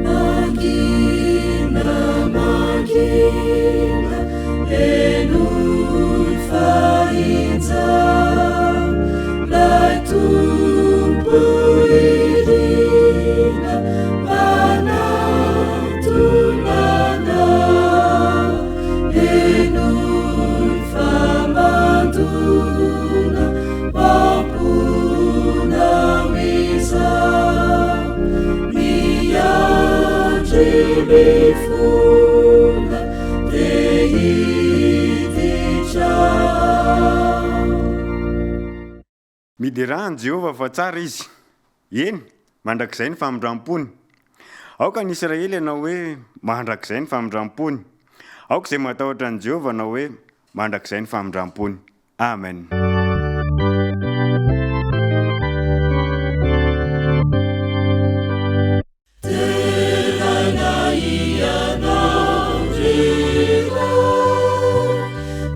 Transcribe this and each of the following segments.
Mangina, mangina, henoy fa injao 'Lay Tompo irina manatona anao. Henoy fa mandona am-ponao izao. Miandry mifona te hiditra ao. Miderà an'i Jehovah fa tsara izy, eny, mandrakizay ny famindram-pony. Aoka ny Israely hanao hoe, Mandrakizay ny famindram-pony. Aoka izay matahotra an'i Jehovah hanao hoe, Mandrakizay ny famindram-pony. Amen. Deraina Ianao ry Ray,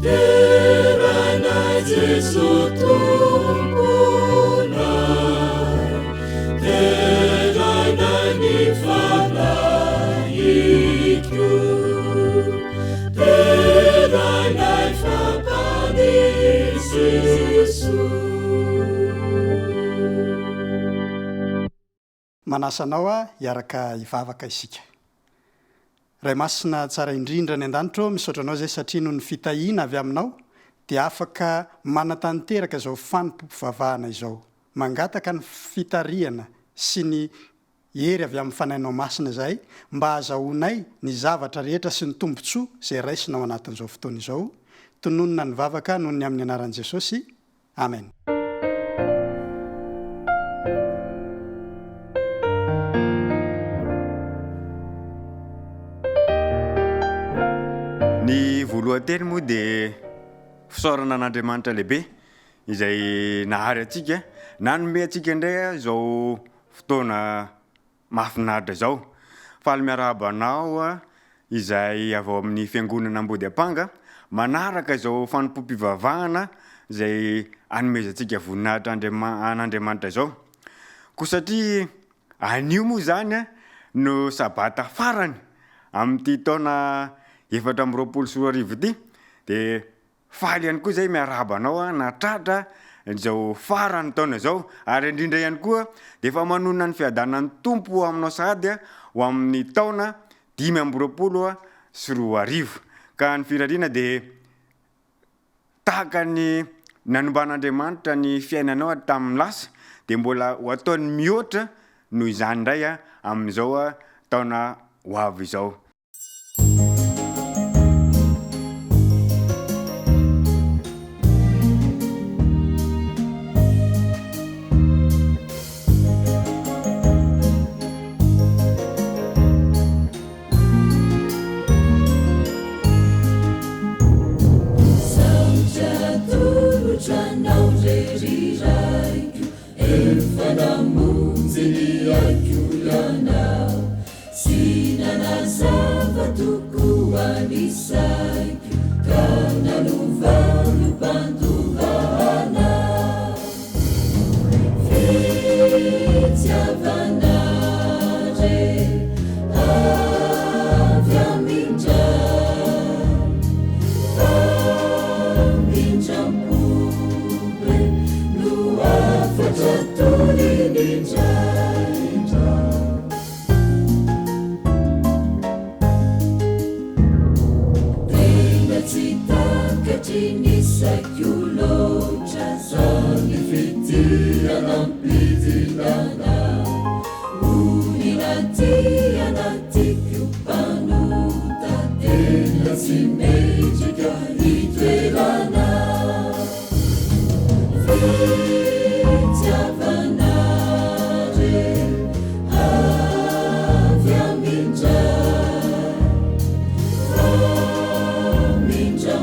derainay Jeso Tomponay, derainay ny Fanahiko. Derainay fa Mpamonjy Jesoa. Manasa anao aho hiaraka hivavaka isika. Ray Masina tsara indrindra any an-danitra ô, misaotra Anao izay satria noho ny fitahiana avy Aminao dia afaka manatanteraka izao fanompoam-pivavahana izao. Mangataka ny fitarihana sy ny hery avy amin'ny Fanahinao Masina izahay mba hahazahoanay ny zavatra rehetra sy ny tombontsoa izay raisina ao anatin'izao fotoana izao. Tononina ny vavaka noho ny amin'ny anaran'i Jesosy. Amen. Ny voalohan-teny moa dia fisaorana an'Andriamanitra lehibe izay nahary antsika, nanome antsika indray izao fotoana mahafinaritra izao. Faly miarahaba anao izay avy ao amin'ny Fiangonana Ambodiampanga manaraka izao fanompoam-pivavahana izay anomezantsika voninahitra an'Andriamanitra izao. Koa satria anio moa izany no sabata farany amin'ity taona 2024 ity dia Faly ihany koa izay miarahaba anao nahatratra izao faran'ny taona izao ary indrindra ihany koa dia efa manonona ny fiadanan'ny Tompo ho aminao sahady ho amin'ny taona 2025. Ka ny firariana dia tahaka ny nanomban'Andriamanitra ny fiainanao tamin'ny lasa dia mbola ho ataony mihoatra noho izany indray amin'izao taona ho avy izao. Saotra atolotra anao re ry Raiko Efa namonjy ny aiko Ianao Tsy nanazava tokoa ny saiko Ka nanova ny ho mpandova anao Fitiavana re avy amin-dRay Famindram-po be no hafatra toliny indraindra. Tena tsy takatry ny saiko loatra zany fitia nampidinana Olona tia na tiako mpanota tena tsy mendrika hitoerana Fitiavana re avy amin-dRay Famindram-po.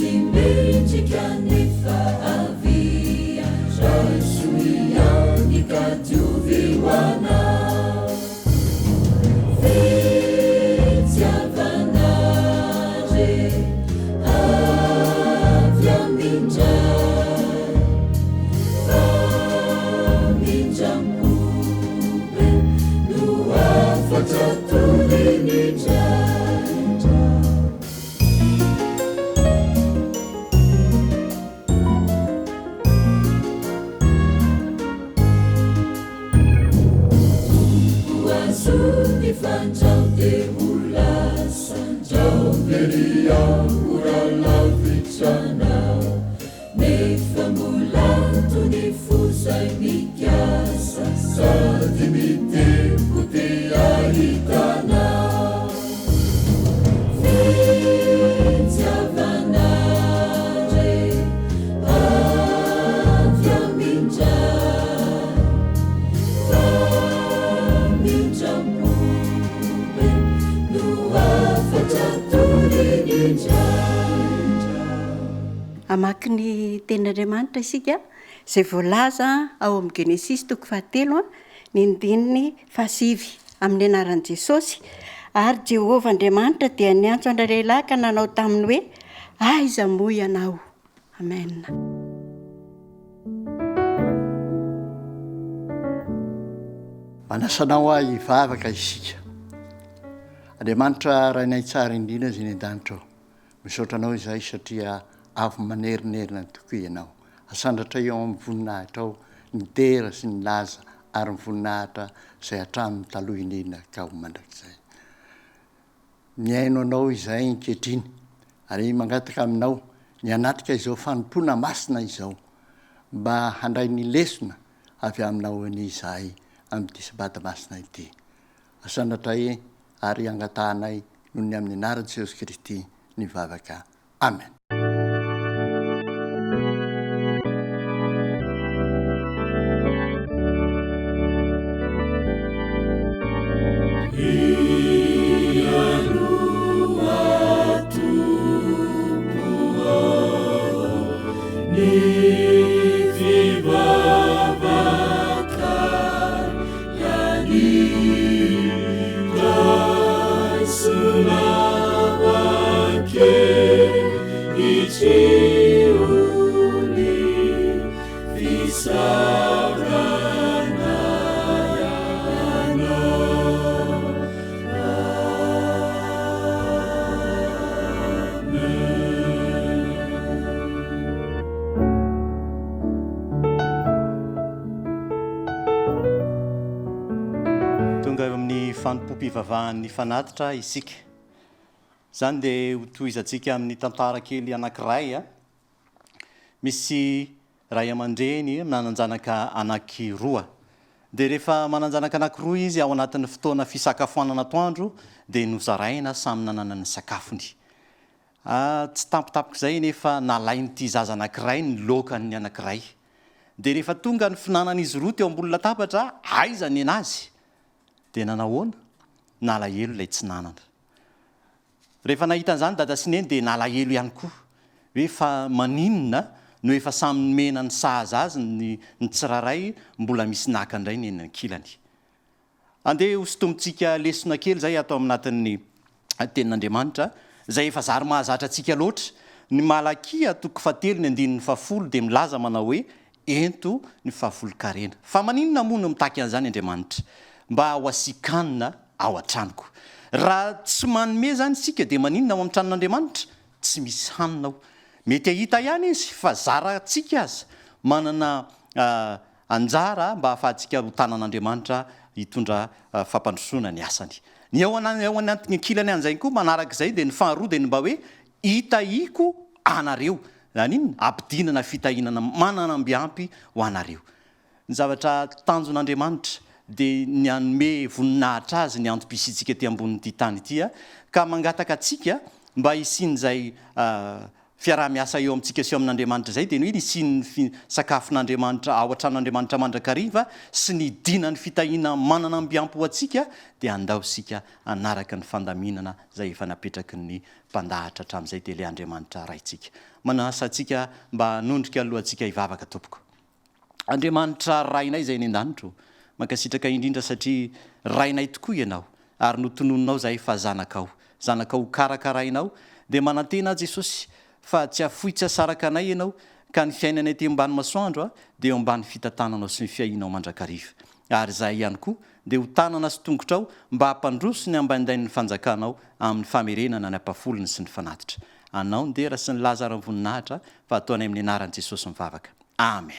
Tsy mendrika nefa avia Raiso ihany ka diovy ho anao Fitiavana re avy amin-dRay Famindram-po be no hafatra toriny indray. Tompo azony fandrao te ho lasa ndrao very aho raha lavitra anao nefa mbola tony fo zay mikasa sady mitempo te hahita anao. Fitiavana re avy amin-dRay, famindram-po be no hafatra toriny indraindray. Hamaky ny Tenin'Andriamanitra isika, izay voalaza ao amin'ny Genesisy toko fahatelo, ny andininy Fahasivy, amin'ny anaran'i Jesosy. Ary Jehovah Andriamanitra dia niantso an-dralehilahy ka nanao taminy hoe, Aiza moa ianao? Amen. Manasa anao aho hivavaka isika. Andriamanitra Rainay tsara indrindra izay any an-danitra ô, misaotra anao izahay satria avo manerinerina tokoa ianao. Asandratra eo amin'ny voninahitrao ny dera sy ny laza ary ny voninahitra izay hatramin'ny taloha indrindra ka ho mandrakizay. Mihaino anao izahay ankehitriny ary mangataka aminao ny hanatrika izao fanompoana masina izao mba handray ny lesona avy aminao anie izahay amin'ity sabata masina ity. Asandratray ary angatahanay noho ny amin'ny anaran'i Jesosy Kristy ny vavaka. Amen. Tonga eo amin'ny fanompoam-pivavahan'ny fanatitra isika. Izany dia ho tohizantsika amin'ny tantara kely anankiray. Misy ray aman-dreny nanan-janaka anankiroa. Dia rehefa manan-janaka anankiroa izy ao anatin'ny fotoana fisakafoanana atoandro dia nozaraina samy nanana ny sakafony. Tsy tampotampok'izay anefa nalain'ity zaza anankiray ny laokan'ny anankiray. Dia rehefa tonga ny finanan'izy roa teo ambony latabatra, aiza ny an'azy? Dia nanahoana? Nalahelo ilay tsy nanana. Rehefa nahita an'izany Dada sy Neny dia nalahelo ihany koa hoe fa maninona no efa samy nomena ny sahaza azy ny ny tsirairay mbola misy naka indray ny eny ankilany. Andeha hosintomintsika lesona kely izay ato aminatin'ny Tenin'Andriamanitra izay efa zary mahazatra antsika loatra. Ny Malakia toko fahatelo ny andininy fahafolo dia milaza manao hoe Ento ny fahafolonkarena. Fa maninona moa no mitaky an'izany Andriamanitra? Mba ho asian-kanina ao an-tranoko. Raha tsy manome izany isika dia maninona ao amin'ny tranon'Andriamanitra? Tsy misy hanina ao. Mety hahita ihany izy fa zarantsika aza manana anjara mba hahafahantsika ho tanan'Andriamanitra hitondra fampandrosoana ny asany. Ny ao ankilany an'izay koa manarak'izay dia ny faharoa dia ny mba hoe hitahiako anareo. Izany inona? Ampidinana fitahiana mananamby ampy ho anareo. Ny zavatra tanjon'Andriamanitra dia ny hanome voninahitra Azy ny antom-pisiantsika ety ambonin'ity tany ity, ka mangataka antsika mba hisian'izay. fiaraha-miasa eo amintsika sy eo amin'Andriamanitra izay dia ny hoe ny hisian'ny sakafon'Andriamanitra ao an-tranon'Andriamanitra mandrakariva sy ny hidinan'ny fitahiana manana ambiampy ho antsika dia andao isika hanaraka ny fandaminana izay efa napetraky ny mpandahatra hatramin'izay dia ilay Andriamanitra Raintsika. Manasa antsika mba hanondrika ny lohantsika hivavaka tompoko. Andriamanitra Rainay izay any an-danitra ô, mankasitraka indrindra satria Rainay tokoa Ianao ary notononinao izahay fa zanakao, zanakao ho karakarainao, dia manantena aho Jesosy fa tsy hafoy tsy hasaraka anay Ianao ka ny fiainanay aty ambany masoandro dia eo ambany fitantananao sy ny fiahianao mandrakariva. Ary izahay ihany koa dia ho tanana sy tongotrao mba hampandroso ny ambaindain'ny fanjakanao amin'ny famerenana ny ampafolony sy ny fanatitra. Anao ny dera sy ny laza ary ny voninahitra fa ataonay amin'ny anaran'i Jesosy mivavaka. Amen.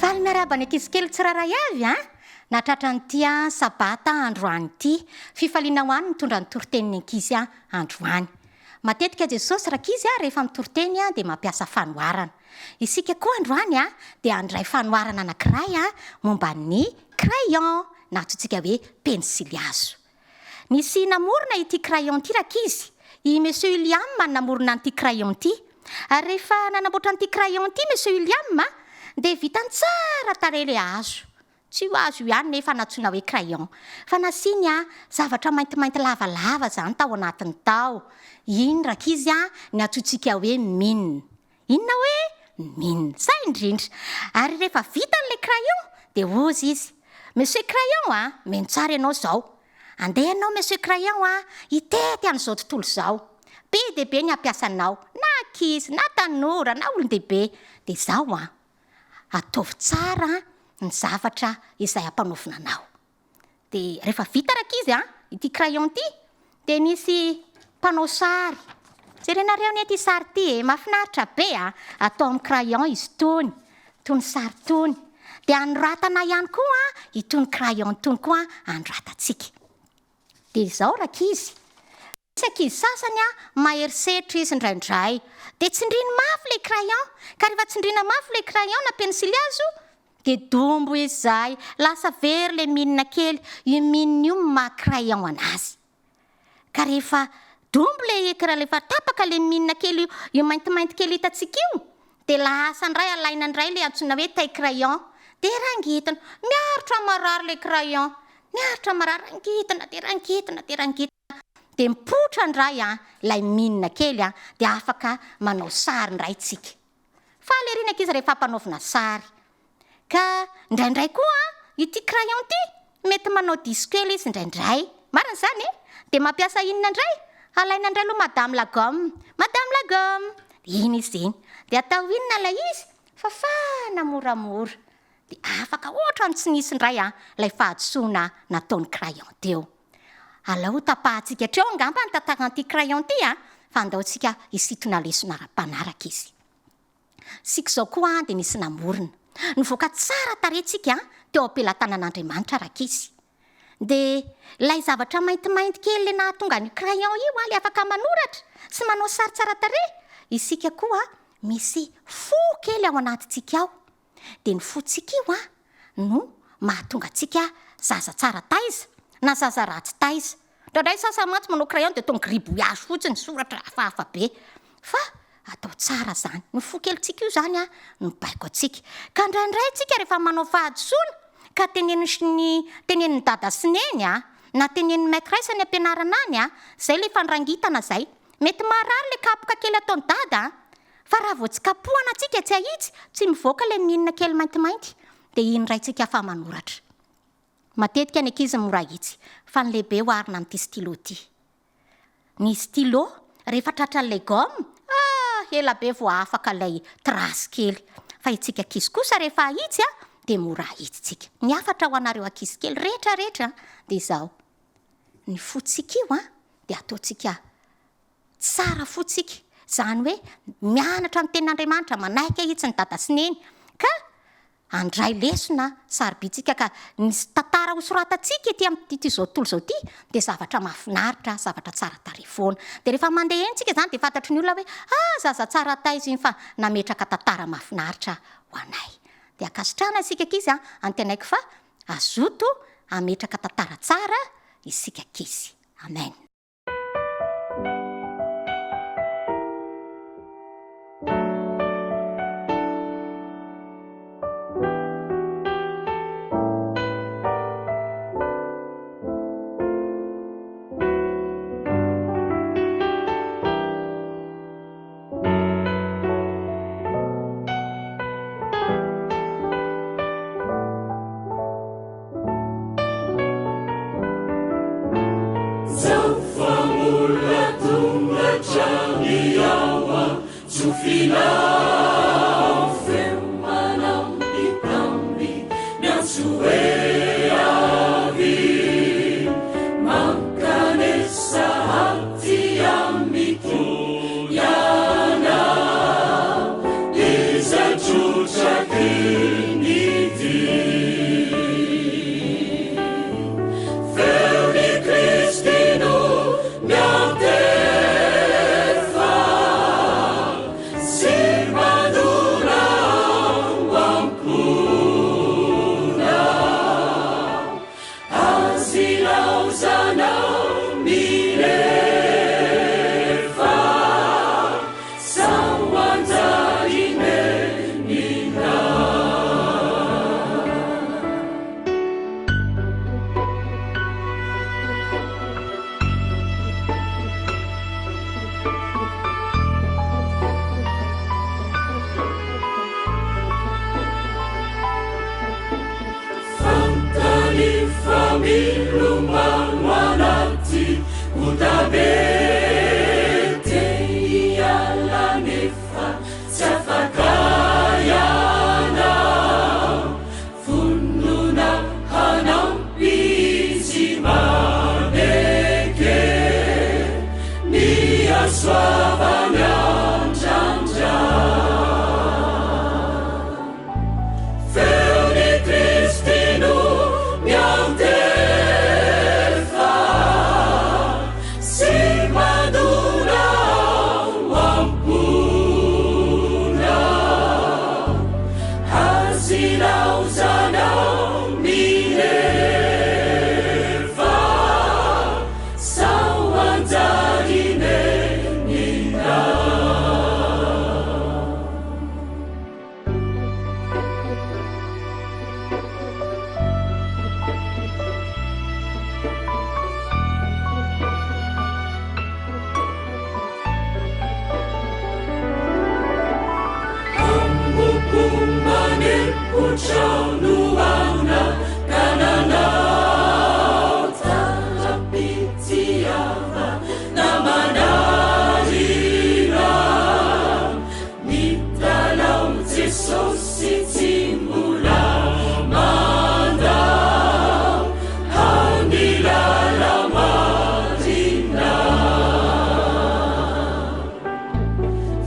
Faly miarahaba ny ankizy kely tsirairay avy an! Nahatratra an'ity sabata androany ity. Fifaliana ho ahy ny mitondra ny toritenin'ny ankizy androany. Matetika Jesosy rankizy rehefa mitory teny dia mampiasa fanoharana. Isika koa androany dia handray fanoharana anankiray momba ny crayon na antsointsika hoe pensilihazo. Nisy namorona ity crayon ity rankizy. I Monsieur William no namorona an'ity crayon ity. Ary rehefa nanamboatra an'ity crayon ity Monsieur William dia vitany tsara tarehy ilay hazo. Tsy io hazo io ihany nefa nantsoina hoe crayon. Fa nasiany zavatra maintimainty lavalava izany tao anatiny tao. Iny rankizy ny antsointsika hoe mine. Inona hoe mine? Zay indrindra. Ary rehefa vita an'ilay crayon dia hozy izy, Monsieur crayon a, mino tsara ianao izao. Andeha ianao Monsieur crayon a, hitety an'izao tontolo izao. Be dia be ny hampiasa anao, na ankizy, na tanora, na olon-dehibe. Dia izao an. Ataovy tsara ny zavatra izay ampanaovina anao. Dia rehefa vita rankizy an, ity crayon ity, dia nisy mpanao sary. Jerenareo anie ity sary ity e, mahafinaritra be a! Atao amin'ny crayon izy itony, itony sary itony. Dia anoratana ihany koa itony crayon itony koa anoratantsika. Dia izao rankizy, misy ankizy sasany an, mahery setra izy indraindray, dia tsindriny mafy ilay crayon, ka rehefa tsindrina mafy ilay crayon na pensilihazo dia dombo izy izay, lasa very ilay mine kely, io mine io no maha crayon anazy. Ka rehefa dombo ilay écran, rehefa tapaka ilay mine kely io, io maintimainty kely hitantsika io, Dia lasa indray alaina indray ilay antsoina hoe taille crayon dia rangitina, miaritra marary ilay crayon, miaritra marary, rangitina dia rangitina dia rangitina dia mipoitra indray an ilay mine kely an dia afaka manao sary indray tsika. Faly ery ny ankizy rehefa ampanaovina sary. Ka indraindray koa ity crayon ity mety manao diso kely izy indraindray. Marina izany e? Dia mampiasa inona indray? Alaina indray aloha madame la gomme. Madame la gomme! Dia iny izy iny. Dia atao inona ilay izy? Fafana moramora. Dia afaka ohatran'ny tsy nisy indray ilay fahadisoana nataon'ny crayon teo. Alao ho tapahantsika hatreo angamba ny tantaran'ity crayon ity an! Fa andao tsika hisintona lesona ara-panaraka izy. Isika izao koa dia nisy namorona. Nivoaka tsara tarehy tsika teo am-pelatanan'Andriamanitra rankizy. Dia ilay zavatra maintimainty kely ilay nahatonga an'io crayon io ilay afaka manoratra sy manao sary tsara tarehy, isika koa misy fo kely ao anatintsika ao. Dia ny fontsika io no mahatonga antsika zaza tsara taiza na zaza ratsy taiza. Indraindray ny sasany mantsy manao crayon dia ataony gribouillage fotsiny, soratra hafahafa be. Fa atao tsara izany. Ny fo kelintsika io izany no mibaiko antsika. Ka indraindray tsika rehefa manao fahadisoana ka tenenin'ny tenenin'i dada sy neny na tenenin'ny maitresse any am-pianarana any, izay ilay fandrangitana izay. Mety marary ilay kapoka kely ataon'i dada fa raha vao tsy kapohana tsika tsy ahitsy, tsy mivoaka ilay mine kely maintimainty dia iny indray tsika fa manoratra. Matetika ny ankizy mora ahitsy, fa ny lehibe oharina amin'ity stylo ity. Ny stylo, rehefa tratran'ilay gomme, ah! ela be vao afaka ilay trace kely. Fa itsika ankizy kosa rehefa ahitsy dia mora ahitsy tsika. Ny hafatra ho anareo ankizy kely rehetra rehetra dia izao, ny fontsika io dia ataontsika tsara fo tsika, izany hoe mianatra ny tenin'Andriamanitra, manaiky ahitsy ny dada sy neny, ka Handray lesona sarobidy tsika ka ny tantara ho soratantsika ety amin'ity izao tontolo izao ity dia zavatra mahafinaritra, zavatra tsara tarehy foana. Dia rehefa mandeha eny tsika izany dia fantatry ny olona hoe ah zaza tsara taiza iny fa nametraka tantara mahafinaritra ho anay. Dia ankasitrahana isika ankizy an, antenaiko fa hazoto hametraka tantara tsara isika ankizy. Amen. fa tsy afaka ianao Vonona hanampy sy maneke ny hasoavany andrandra. Feon'i Kristy no miantefa sy mandona ao am-ponao. Azy ilaozanao milefa sao hanjary nenina.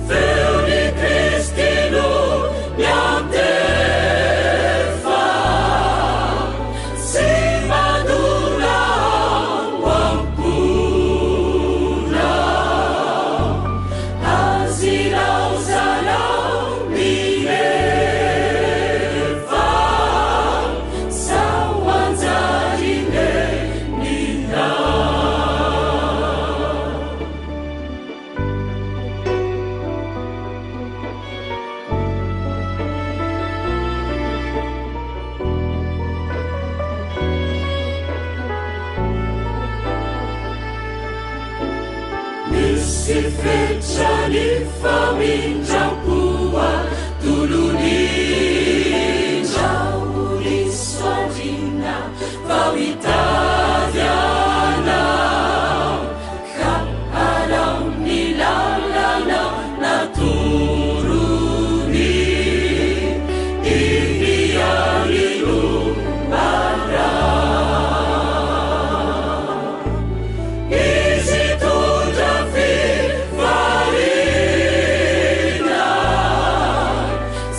Feon'i Kristy no miantefa sy mandona ao am-ponao. Azy ilaozanao milefa sao hanjary neninao. Misy fetra ny famindram-po atolony Ndrao diso aoriana vao hitady anao Ka alao ny lalana natorony Iny ihany no araho Izy hitondra fifaliana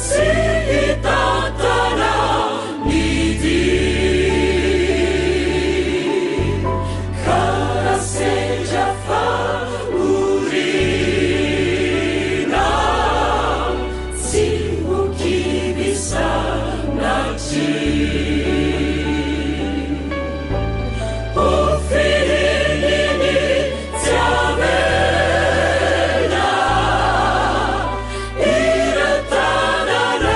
Sy hitantana ny dia. Ka raha sendra fahoriana, tsy ho kivy sanatria. Ho fihininy tsy avela, ireo tanana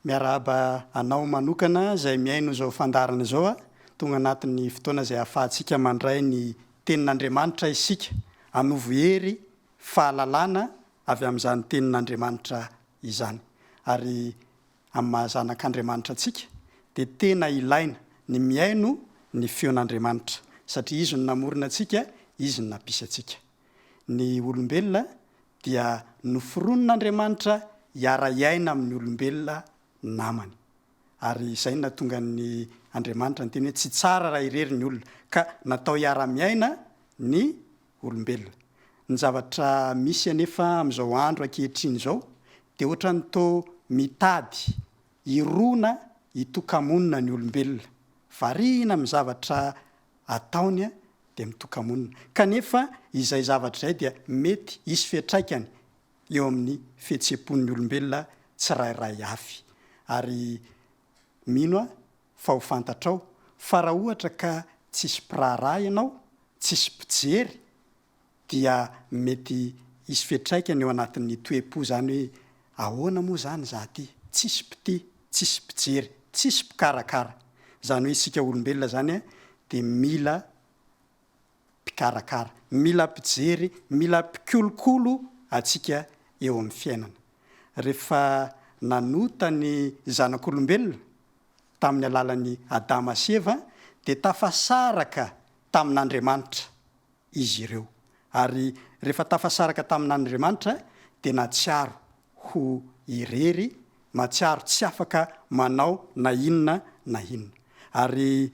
Miarahaba anao manokana izay mihaino izao fandaharana izao a! Tonga anatin'ny fotoana izay ahafahantsika mandray ny Tenin'Andriamanitra isika. Anovo hery fahalalana avy amin'izany Tenin'Andriamanitra izany. Ary amin'ny maha zanak'Andriamanitra antsika dia tena ilaina ny mihaino ny feon'Andriamanitra satria Izy no namorona antsika, Izy no nampisy antsika. Ny olombelona dia noforonin'Andriamanitra hiara-hiaina amin'ny olombelona namany. Ary izay no nahatonga ny Andriamanitra niteny hoe tsy tsara raha irery ny olona ka natao hiara-miaina ny olombelona. Ny zavatra misy anefa amin'izao andro ankehitriny izao dia ohatran'ny toa mitady hirona hitoka-monina ny olombelona. Variana amin'ny zavatra ataony. dia mitoka-monina. Kanefa izay zavatra izay dia mety hisy fiantraikany eo amin'ny fihetseham-pon'ny olombelona tsirairay avy. Ary mino aho fa ho fantatrao fa raha ohatra ka tsisy mpiraharaha ianao, tsisy mpijery, dia mety hisy fiantraikany eo anatin'ny toe-po izany hoe ahoana moa izany izaho ity, tsisy mpitia, tsisy mpijery, tsisy mpikarakara. Izany hoe isika olombelona izany dia mila mpikarakara, mila mpijery, mila mpikolokolo antsika eo amin'ny fiainana. Rehefa nanota ny zanak'olombelona tamin'ny alalan'i Adama sy Eva dia tafasaraka tamin'Andriamanitra izy ireo. Ary rehefa tafasaraka tamin'Andriamanitra dia nahatsiaro ho irery, mahatsiaro tsy afaka manao na inona na inona. Ary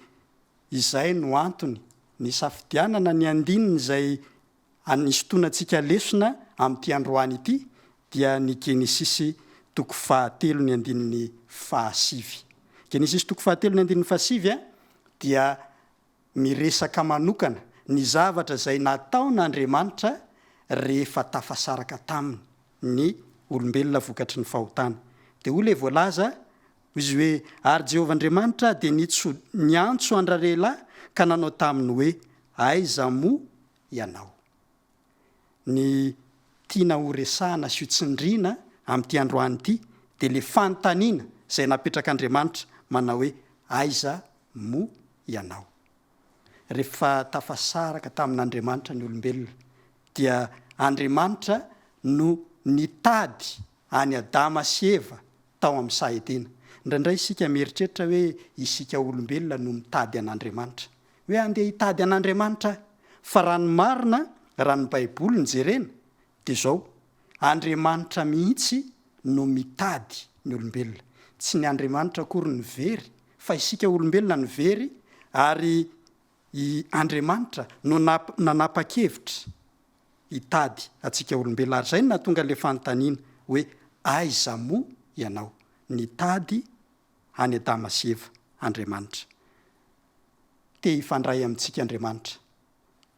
izay no antony nisafidianana ny andininy izay nisintonantsika lesona amin'ity androany ity, dia ny Genesisy toko fahatelo ny andininy fahasivy. Genesisy toko fahatelo ny andininy fahasivy dia miresaka manokana ny zavatra izay nataon'Andriamanitra rehefa tafasaraka taminy ny olombelona vokatry ny fahotana. Dia hoy ilay voalaza, hoy izy hoe, Ary Jehovah Andriamanitra dia nitso, niantso an-dralehilahy ka nanao taminy hoe, Aiza moa ianao? Ny tiana ho resahana sy ho tsindriana amin'ity androany ity dia ilay fanontaniana izay napetrak'Andriamanitra manao hoe, Aiza moa ianao? Rehefa tafasaraka tamin'Andriamanitra ny olombelona dia Andriamanitra no nitady an'i Adama sy Eva tao amin'ny saha Edena. Indraindray isika mieritreritra hoe isika olombelona no mitady an'Andriamanitra. Hoe andeha hitady an'Andriamanitra aho. Fa raha ny marina, raha ny Baiboly no jerena, dia izao, Andriamanitra mihitsy no mitady ny olombelona. Tsy ny Andriamanitra akory no very, fa isika olombelona no very, ary i Andriamanitra no nanapa-kevitra hitady antsika olombelona. Ary izay no nahatonga ilay fanontaniana hoe, Aiza moa ianao? Nitady an'i Adama sy Eva Andriamanitra. Te hifandray amintsika Andriamanitra.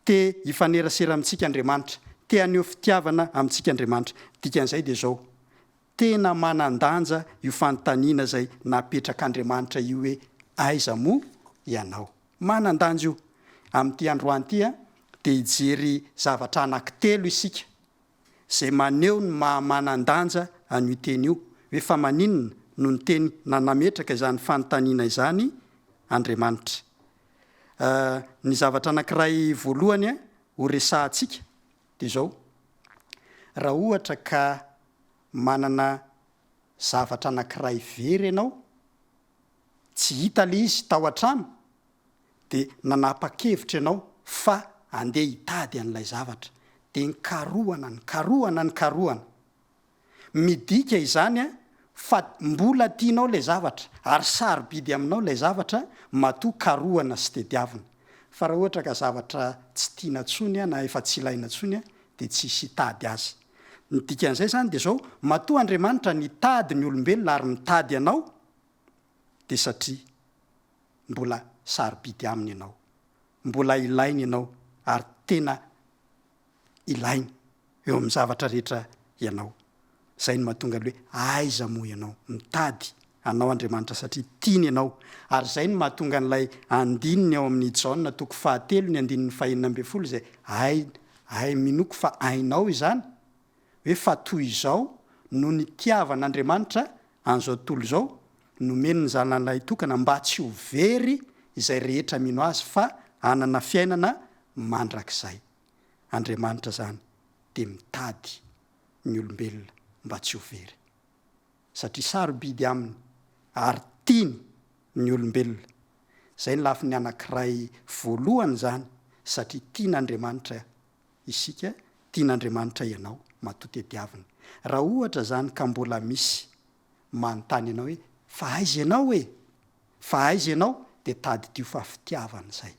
Te hifanerasera amintsika Andriamanitra. Te haneho fitiavana amintsika Andriamanitra. Dikan'izay dia izao, tena manan-danja io fanontaniana izay napetrak'Andriamanitra io hoe, Aiza moa ianao? Manan-danja io. Amin'ity androany ity dia hijery zavatra anankitelo isika izay maneho ny maha manan-danja an'io teny io, hoe fa maninona no niteny na nametraka izany fanontaniana izany Andriamanitra. Ny zavatra anankiray voalohany ho resahantsika dia izao, raha ohatra ka manana zavatra anankiray very ianao, tsy hita ilay izy tao an-trano, dia nanapa-kevitra ianao fa andeha hitady an'ilay zavatra, dia nikarohana, nikarohana, nikarohana. Midika izany fa mbola tianao ilay zavatra ary sarobidy aminao ilay zavatra matoa karohana sy tediavina. Fa raha ohatra ka zavatra tsy tiana intsony na efa tsy ilaina intsony dia tsy hisy hitady azy. Ny dikan'izay izany dia izao, matoa Andriamanitra nitady ny olombelona ary mitady anao dia satria mbola sarobidy aminy ianao, mbola ilainy ianao ary tena ilainy eo amin'ny zavatra rehetra ianao. Izay no mahatonga ny hoe aiza moa ianao? Mitady anao Andriamanitra satria tiany ianao. Ary izay no mahatonga an'ilay andininy ao amin'ny Jaona toko fahatelo ny andininy fahenina ambinifolo izay hay, hay minoako fa hainao izany, hoe fa toy izao no nitiavan'Andriamanitra an'izao tontolo izao, nomeny ny Zanany Lahitokana mba tsy ho very izay rehetra mino Azy fa hanana fiainana mandrakizay. Andriamanitra izany dia mitady ny olombelona mba tsy ho very. Satria sarobidy aminy ary tiany ny olombelona. Izay ny lafiny anankiray voalohany izany satria tian'Andriamanitra isika, tian'Andriamanitra ianao matoa tediaviny. Raha ohatra izany ka mbola misy manontany anao hoe fa aiza ianao e? Fa aiza ianao? Dia tadidio fa fitiavana izay.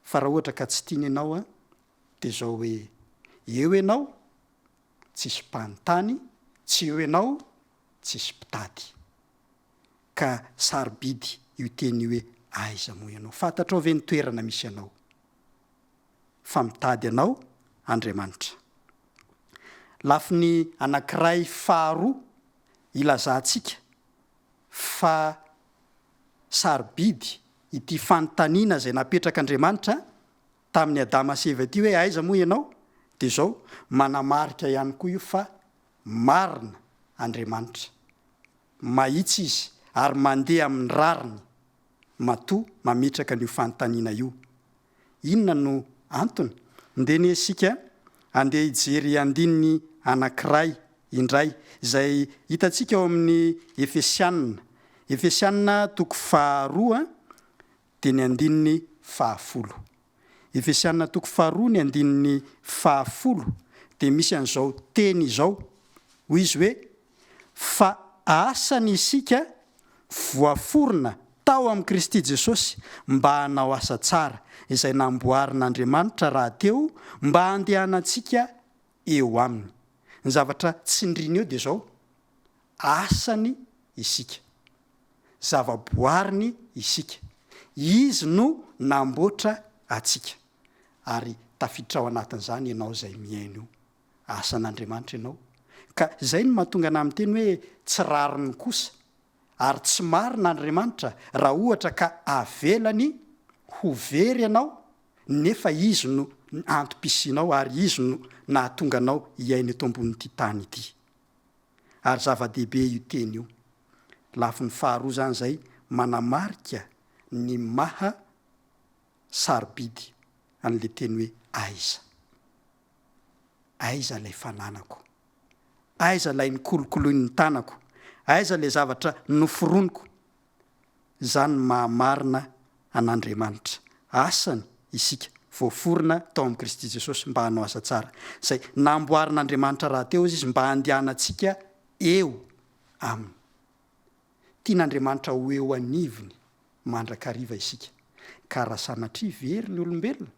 Fa raha ohatra ka tsy tiany ianao an, dia izao hoe eo ianao tsisy mpanontany, tsy eo ianao tsisy mpitady. Ka sarobidy io teny io hoe aiza moa ianao? Fantatrao ve ny toerana misy anao? fa mitady anao Andriamanitra. Lafiny anankiray faharoa ilazantsika fa sarobidy ity fanontaniana izay napetrak'Andriamanitra tamin'i Adama sy Eva ity hoe aiza moa ianao? dia izao, manamarika ihany koa io fa marina Andriamanitra. Mahitsy Izy ary mandeha amin'ny rariny matoa mametraka an'io fanontaniana io. Inona no antony? Ndeha anie isika andeha hijery andininy anankiray indray izay hitantsika ao amin'ny Efesiana. Efesiana toko faharoa dia ny andininy fahafolo. Efesiana toko faharoa ny andininy fahafolo dia misy an'izao teny izao, hoy izy hoe, Fa asany isika voaforona tao amin'i Kristy Jesosy mba hanao asa tsara, izay namboarin'Andriamanitra rahateo mba handehanantsika eo aminy. Ny zavatra tsindriny eo dia izao, asany isika. Zava-boariny isika. Izy no namboatra antsika. Ary tafiditra ao anatin'izany ianao izay mihaino io. Asan'Andriamanitra ianao. Ka izay no mahatonga anah miteny hoe tsy rariny kosa ary tsy marina Andriamanitra raha ohatra ka avelany ho very ianao nefa Izy no antom-pisianao ary Izy no nahatonga anao hiaina eto ambonin'ity tany ity. Ary zava-dehibe io teny io. Lafiny faharoa izany izay manamarika ny maha sarobidy an'ilay teny hoe aiza. Aiza ilay fananako? Aiza ilay nikolokoloin'ny tanako? Aiza ilay zavatra noforoniko? Izany no maha-marina an'Andriamanitra. Asany isika, voaforona tao amin'i Kristy Jesosy mba hanao asa tsara. Izay namboarin'Andriamanitra rahateo aza izy mba handehanantsika eo Aminy. Tian'Andriamanitra ho eo anivony mandrakariva isika. Ka raha sanatria very ny olombelona,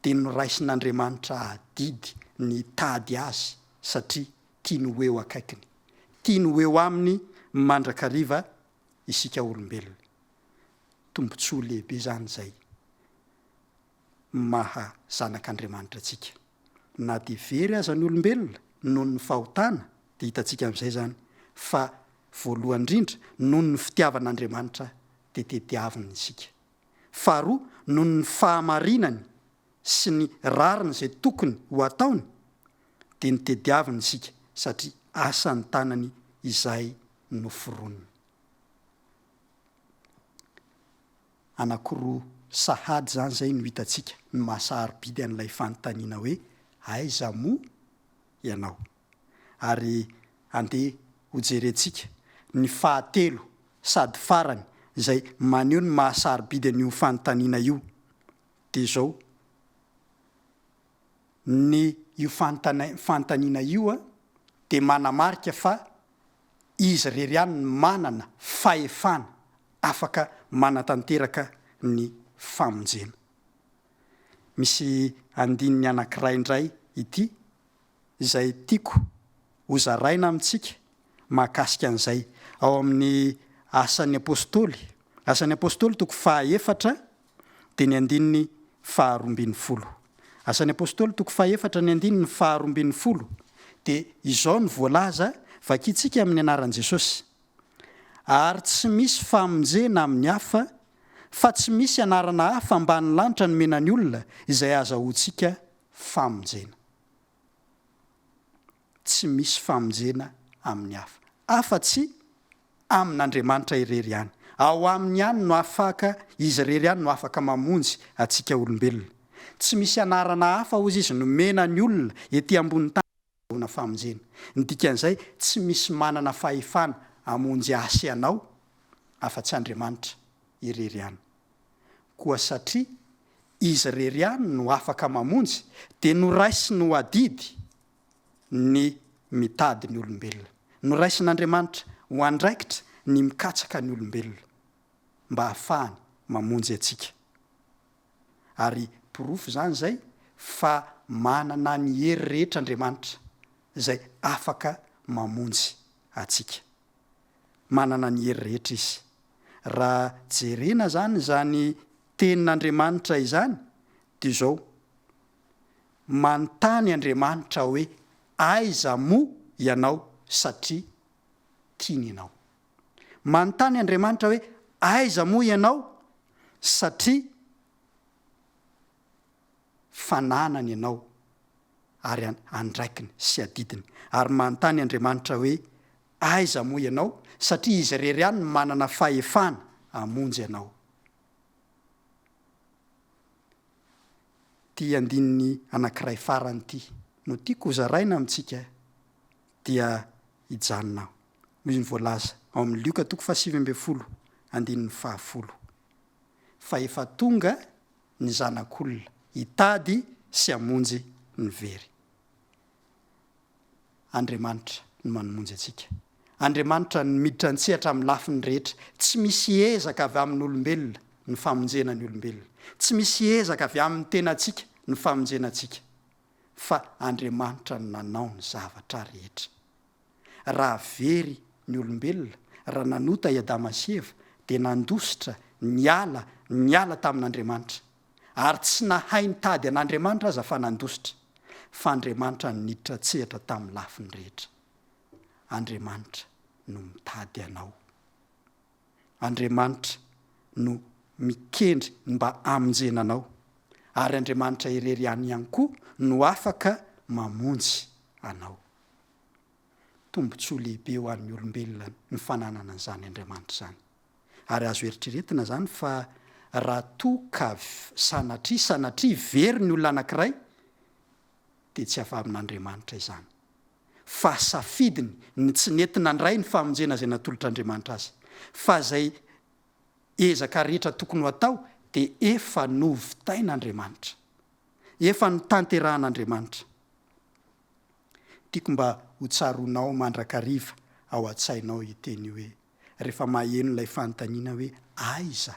dia noraisin'Andriamanitra adidy ny hitady azy satria tiany ho eo akaikiny. Tiany ho eo aminy mandrakariva isika olombelona. Tombontsoa lehibe izany izay maha zanak'Andriamanitra antsika. Na dia very aza ny olombelona noho ny fahotana, dia hitantsika amin'izay izany fa voalohany indrindra noho ny fitiavan'Andriamanitra dia tediaviny isika. Faharoa, noho ny fahamarinany sy ny rariny izay tokony ho ataony, dia notediaviny isika satria asan'ny tanany izay noforoniny. Anankiroa sahady izany izay no hitantsika ny maha sarobidy an'ilay fanontaniana hoe aiza moa ianao? Ary andeha hojerentsika ny fahatelo sady farany izay maneho ny maha sarobidy an'io fanontaniana io dia izao, ny io fanontaniana io dia manamarika fa izy irery ihany no manana fahefana afaka manatanteraka ny famonjena. Misy andininy anankiray indray ity izay tiako hozaraina amintsika mahakasika an'izay ao amin'ny Asan'ny Apostoly, Asan'ny Apostoly toko fahaefatra dia ny andininy faharoambinifolo. Asan'ny Apostoly toko fahaefatra ny andininy faharoambinifolo dia izao no voalaza, vakintsika amin'ny anaran'i Jesosy, Ary tsy misy famonjena amin'ny hafa, fa tsy misy anarana hafa ambanin'ny lanitra nomena ny olona izay azahoantsika famonjena. Tsy misy famonjena amin'ny hafa, afa-tsy amin'Andriamanitra irery ihany. Ao Aminy ihany no afaka, Izy irery ihany no afaka mamonjy antsika olombelona. Tsy misy anarana hafa, hozy Izy, nomena ny olona ety ambony tany ahazoana famonjena. Ny dikan'izay, tsy misy manana fahefana hamonjy ahy sy anao afa-tsy Andriamanitra irery ihany. Koa satria Izy irery ihany no afaka mamonjy, dia noraisiny ho adidy ny mitady ny olombelona. Noraisin'Andriamanitra ho andraikitra ny mikatsaka ny olombelona, mba hahafahany mamonjy antsika. Ary porofo izany izay fa manana ny hery rehetra Andriamanitra, izay afaka mamonjy antsika. Manana ny hery rehetra Izy. Raha jerena izany izany Tenin'Andriamanitra izany dia izao. Manontany Andriamanitra hoe aiza moa ianao satria tiany ianao. Manontany Andriamanitra hoe aiza moa ianao satria fananany ianao ary andraikiny sy adidiny. Ary manontany Andriamanitra hoe aiza moa ianao satria Izy irery ihany no manana fahefana hamonjy anao. Ity andininy anankiray farany ity no tiako hozaraina amintsika dia hijanona aho. Hoy ny voalaza ao amin'ny Lioka toko fahasivy ambinifolo andininy fahafolo fa efa tonga ny Zanak'olona hitady sy hamonjy ny very. Andriamanitra no manomonjy antsika. Andriamanitra no miditra an-tsehatra amin'ny lafiny rehetra. Tsy misy ezaka avy amin'olombelona ny famonjena ny olombelona. Tsy misy ezaka avy amin'ny tenantsika ny famonjena antsika. Fa Andriamanitra no nanao ny zavatra rehetra. Raha very ny olombelona, raha nanota i Adama sy Eva, dia nandositra, niala, niala tamin'Andriamanitra. Ary tsy nahay nitady an'Andriamanitra aza fa nandositra. Fa Andriamanitra no niditra an-tsehatra tamin'ny lafiny rehetra. Andriamanitra no mitady anao. Andriamanitra no mikendry ny mba hamonjena anao. Ary Andriamanitra irery ihany ihany koa no afaka mamonjy anao. Tombontsoa lehibe ho an'ny olombelona ny fananana an'izany Andriamanitra izany. Ary azo eritreretina izany fa raha toa ka sanatria sanatria very ny olona anankiray dia tsy avy amin'Andriamanitra izany. Fa safidiny ny tsy nety nandray ny famonjena izay natolotr'Andriamanitra azy. Fa izay ezaka rehetra tokony ho atao dia efa novitain'Andriamanitra. Efa notanterahan'Andriamanitra. Tiako mba ho tsaroanao mandrakariva ao an-tsainao io teny io hoe, rehefa maheno ilay fanontaniana hoe aiza?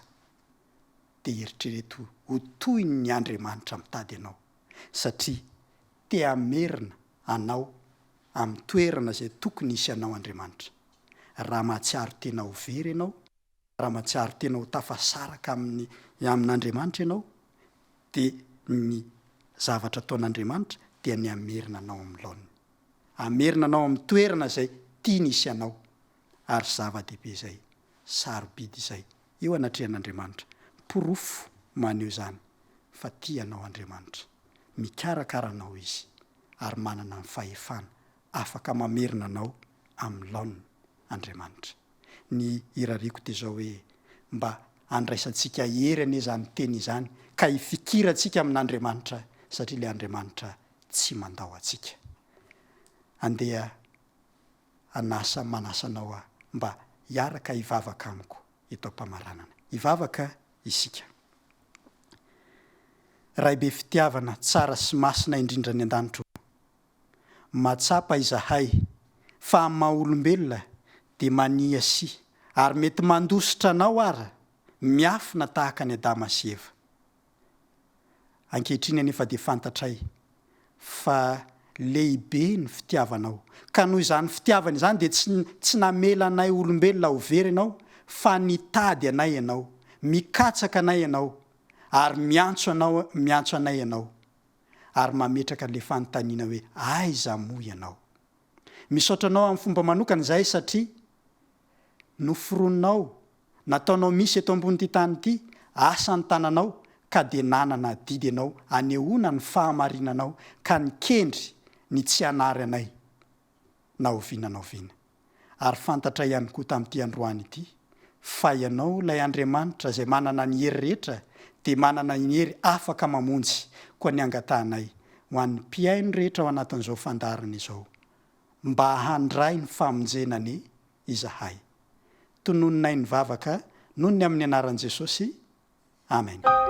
dia eritrereto ho toy ny Andriamanitra mitady anao, satria te hamerina anao amin'ny toerana izay tokony hisy anao Andriamanitra. Raha mahatsiaro tena ho very ianao, raha mahatsiaro tena ho tafasaraka amin'ny amin'Andriamanitra ianao, dia ny zavatra ataon'Andriamanitra dia ny hamerina anao amin'ny laoniny. Hamerina anao amin'ny toerana izay tiany hisy anao. Ary zava-dehibe izay, sarobidy izay eo anatrehan'Andriamanitra. Porofo maneho izany fa tia anao Andriamanitra. Mikarakara anao Izy ary manana ny fahefana afaka mamerina anao amin'ny laoniny Andriamanitra. Ny irariako dia izao hoe mba handraisantsika hery anie izany teny izany ka hifikirantsika amin'Andriamanitra satria ilay Andriamanitra tsy mandao antsika. Andeha hanasa manasa anao aho mba hiaraka hivavaka amiko eto am-pamaranana. Hivavaka isika. Ray be fitiavana, tsara sy masina indrindra any an-danitra ô. Mahatsapa izahay fa amin'ny maha olombelona dia mania sy ary mety mandositra anao ara miafina tahaka an'i Adama sy Eva. Ankehitriny anefa dia fantatray fa lehibe ny fitiavanao ka noho izany fitiavana izany dia tsy tsy namela anay olombelona ho very ianao fa nitady anay ianao, mikatsaka anay ianao ary miantso anao miantso anay ianao ary mametraka le fanontaniana hoe aiza moa ianao? Misaotra anao amin'ny fomba manokana izahay satria noforoninao, nataonao misy eto ambonin'ity tany ity, asan'ny tananao ka dia nanana adidy ianao anehoana ny fahamarinanao ka nikendry ny tsy hanary anay na oviana na oviana. Ary fantatray ihany koa tamin'ity androany ity fa Ianao ilay Andriamanitra izay manana ny hery rehetra dia manana ny hery afaka mamonjy koa ny angatahanay ho an'ny mpihaino rehetra ao anatin'izao fandaharana izao mba handray ny famonjena anie izahay. Tononinay ny vavaka noho ny amin'ny anaran'i Jesosy. Amen.